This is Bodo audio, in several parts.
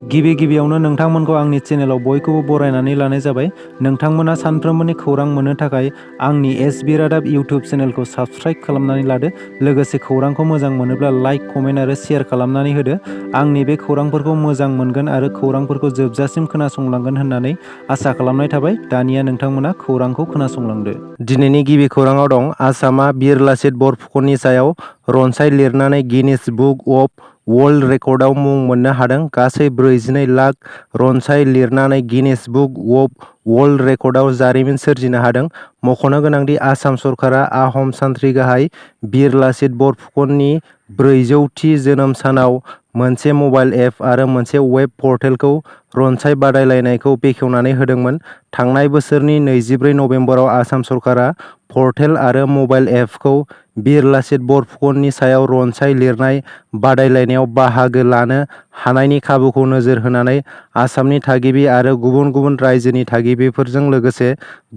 गिबियावनो नोंथांमोनखौ आंनि चेनेलाव बयखौबो बरायनानै लानाय जाबाय। नोंथांमोना सानफ्रोमबोनि खौरां मोननो थाखाय आंनि एसबि रादाब इउटुब चेनेलखौ साबस्क्राइब खालामनानै लादो। लोगोसे खौरांखौ मोजां मोनोब्ला लाइक, कमेन्ट आरो शेयार खालामनानै होदो। आंनि बे खौरांफोरखौ मोजां मोनगोन आरो खौरांफोरखौ जोबजासिम खोनासंलांगोन होननानै आसा खालामनाय थाबाय। दानिया नोंथांमोना खौरांखौ खोनासंलांदो। दिनैनि गिबि खौराङाव दं आसामा बिर लाचित बरफुकननि सायाव रनसाय लिरनानै गिनिस बुक अफ वर्ल्ड रेकर्डआव मुं मोननो हादों। गासै 42 लाख रनसाय लिरनानै गिनिस बुक अफ वर्ल्ड रेकर्डआव जारिमिन सोरजिनो हादों। मख'नो गोनांदि आसाम सरकारा आहम सान्थ्रि गाहाय बिर लाचित बरफुकननि 400थि जोनोम सानाव मोनसे मबाइल एप आरो मोनसे वेब पर्टेलखौ रनसाय बादायलायनायखौ बेखेवनानै होदोंमोन। थांनाय बोसोरनि 24 नबेम्बराव आसाम सरकारा पर्टेल आरो मबाइल एपखौ बिर लाचित बरफुकननि सायाव रनसाय लिरनाय बादायलायनायाव बाहागो लानो हानायनि खाबुखौ नोजोर होनानै आसामनि थागिबि आरो गुबुन गुबुन रायजोनि थागिबिफोरजों लोगोसे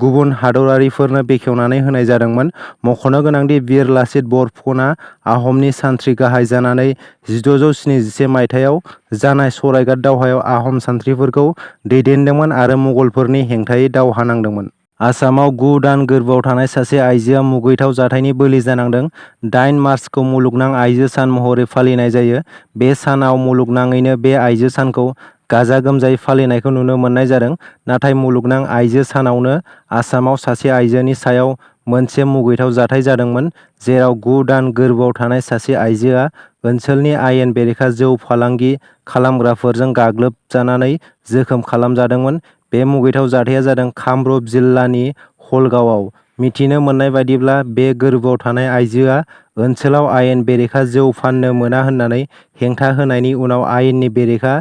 गुबुन हादरारिफोरनो बेखेवनानै होनाय जादोंमोन। मख'नो गोनांदि बिर लाचित बरफुकनआ आहमनि सान्थ्रि गाहाय जानानै 1677 मायथाइयाव जानाय सरायघाट दावहायाव आहम सान्थ्रिफोरखौ दैदेनदोंमोन आरो मुगलफोरनि हेंथायै दावहा नांदोंमोन। आसामाव 9 दान गोर्बोआव थानाय सासे आइजोआ मुगैथाव जाथायनि बोलि जानांदों। 8 मार्चखौ मुलुगनां आइजो सान महरै फालिनाय जायो। बे सानाव मुलुगनाङैनो बे आइजो सानखौ गाजा गोमजायै फालिनायखौ नुनो मोननाय जादों। नाथाय मुलुगनां आइजो सानावनो आसामाव सासे आइजोनि सायाव मोनसे मुगैथाव जाथाय जादोंमोन, जेराव 9 दान गोर्बोआव थानाय सासे आइजोआ ओनसोलनि आयेन बेरेखा जौ फालांगि खालामग्राफोरजों गाग्लोबजानानै जोखोम खालामजादोंमोन। बे मुगैथाव जाथाया जादों कामरुप जिल्लानि हलगावआव। मिथिनो मोननाय बायदिब्ला बे गोर्बोआव थानाय आइजोआ ओनसोलाव आयेन बेरेखा जौ फाननो मोना होननानै हेंथा होनायनि उनाव आयेननि बेरेखा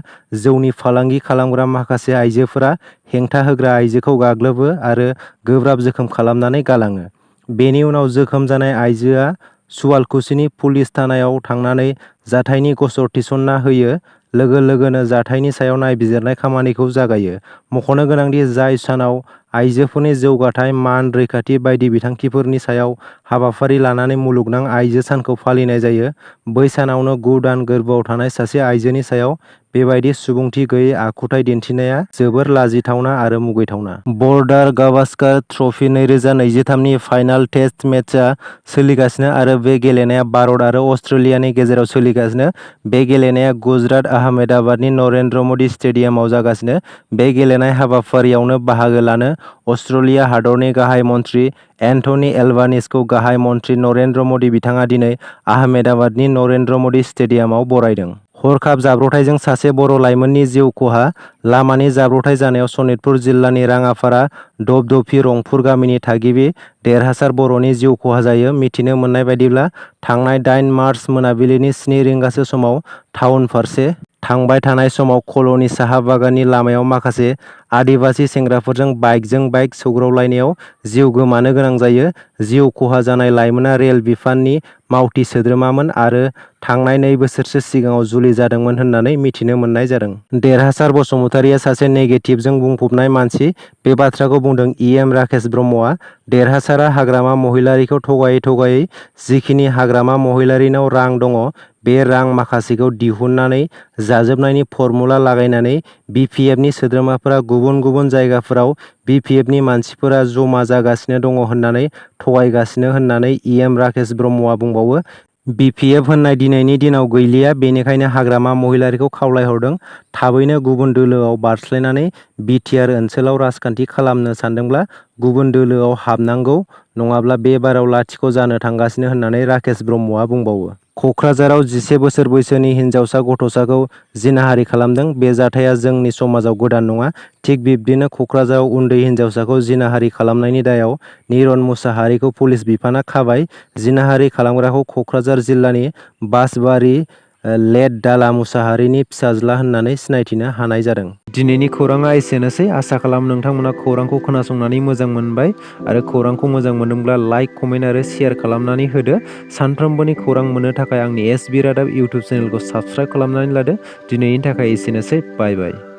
जौनि फालांगि खालामग्रा माखासे आइजोफोरा हेंथा होग्रा आइजोखौ गाग्लोबो आरो गोब्राब जोखोम खालामनानै गालाङो। बेनि उनाव जोखोम जानाय आइजोआ सुवालकुसिनि पुलिस थानायाव थांनानै जाथायनि गसर थिसनना होयो। लोगो लोगोनो जाथायनि सायाव नायबिजिरनाय खामानिखौ जागायो। मख'नो गोनांदि जाय सानाव आइजोफोरनि जौगाथाय, मान, रैखाथि बायदि बिथांखिफोरनि सायाव हाबाफारि लानानै मुलुगनां आइजो सानखौ फालिनाय जायो, बै सानावनो 9 दान गोर्बोआव थानाय सासे आइजोनि सायाव बेबायदि सुबुंथि गैयै आखुथाय दिन्थिनाया जोबोर लाजिथावना आरो मुगैथावना। बर्डार गाभास्कार ट्रफी 2023 नि फाइनाल टेस्ट मेचआ सोलिगासिनो आरो बे गेलेनाया भारत आरो अस्ट्रेलियानि गेजेराव सोलिगासिनो। बे गेलेनाया गुजरात आहमेदाबादनि नरेन्द्र मदि स्टेडियामाव जागासिनो। बे गेलेनाय हाबाफारियावनो बाहागो लानो अस्ट्रेलिया हादरनि गाहाय मन्थ्रि एन्थनी एल्बानिजखौ गाहाय मन्थ्रि नरेन्द्र मदि बिथाङा दिनै आहमेदाबादनि नरेन्द्र मदि स्टेडियामाव बरायदों। हरखाब जाब्रबथायजों सासे बर' लाइमोननि जिउ खहा। लामानि जाब्रबथाय जानायाव सनितपुर जिल्लानि राङापारा दपदपि रंपुर गामिनि थागिबि देरहासार बर'नि जिउ खहा जायो। मिथिनो मोननाय बायदिब्ला थांनाय 8 मार्च मोनाबिलिनि 7 रिंगासो समाव टाउन फारसे थांबाय थानाय समाव कल'नि साहा बागाननि लामायाव माखासे आदिबासि सेंग्राफोरजों बाइकजों बाइक सौग्रावलायनायाव जिउ गोमानो गोनां जायो। जिउ खहा जानाय लाइमोना रेल बिफाननि मावथि सोद्रोमामोन आरो थांनाय 2 बोसोरसो सिगाङाव जुलि जादोंमोन होननानै मिथिनो मोननाय जादों। देरहासार बसुमतारिया सासे नेगेटिभजों बुंफबनाय मानसि। बे बाथ्राखौ बुंदों इएम राकेश ब्रह्मआ। देरहासारा हाग्रामा महिलारिखौ थगायै जिखिनि हाग्रामा महिलारिनाव रां दङ, बे रां माखासेखौ दिहुननानै जाजोबनायनि फर्मुला लागायनानै बिपिएफनि सोद्रोमाफोरा गुबुन गुबुन जायगाफोराव बिपिएफनि मानसिफोरा जमा जागासिनो दङ होननानै थगायगासिनो होननानै इएम राकेश ब्रह्मआ बुंबावो। बिपिएफ होननाय दिनैनि दिनाव गैलिया, बेनिखायनो हाग्रामा महिलारिखौ खावलायहरदों थाबैनो गुबुन दोलोआव बारस्लायनानै बिटिआर ओनसोलाव राजखान्थि खालामनो सानदोंब्ला गुबुन दोलोआव हाबनांगौ, नङाब्ला बे बाराव लाथिख' जानो थांगासिनो होननानै राकेश ब्रह्मआ बुंबावो। क'क्राझाराव 11 बोसोर बैसोनि हिनजावसा गथ'साखौ जिनाहारि खालामदों। बे जाथाया जोंनि समाजाव गोदान नङा। थिग बिब्दिनो क'क्राझाराव उन्दै हिनजावसाखौ जिनाहारि खालामनायनि दायाव निरन मुसाहारिखौ पुलिस बिफाना खाबाय। जिनाहारि खालामग्राखौ क'क्राझार जिल्लानि बासबारि लेट दाला मुसाहारिनि फिसाज्ला होननानै सिनायथिनो हानाय जादों। दिनैनि खौराङा एसेनोसै। आसा खालाम नोंथांमोना खौरांखौ खोनासंनानै मोजां मोनबाय आरो खौरांखौ मोजां मोनदोंब्ला लाइक, कमेन्ट आरो शेयार खालामनानै होदो। सानफ्रोमबोनि खौरां मोननो थाखाय आंनि एसबि रादाब इउटुब चेनेलखौ साबस्क्राइब खालामनानै लादो। दिनैनि थाखाय एसेनोसै। बाय बाय।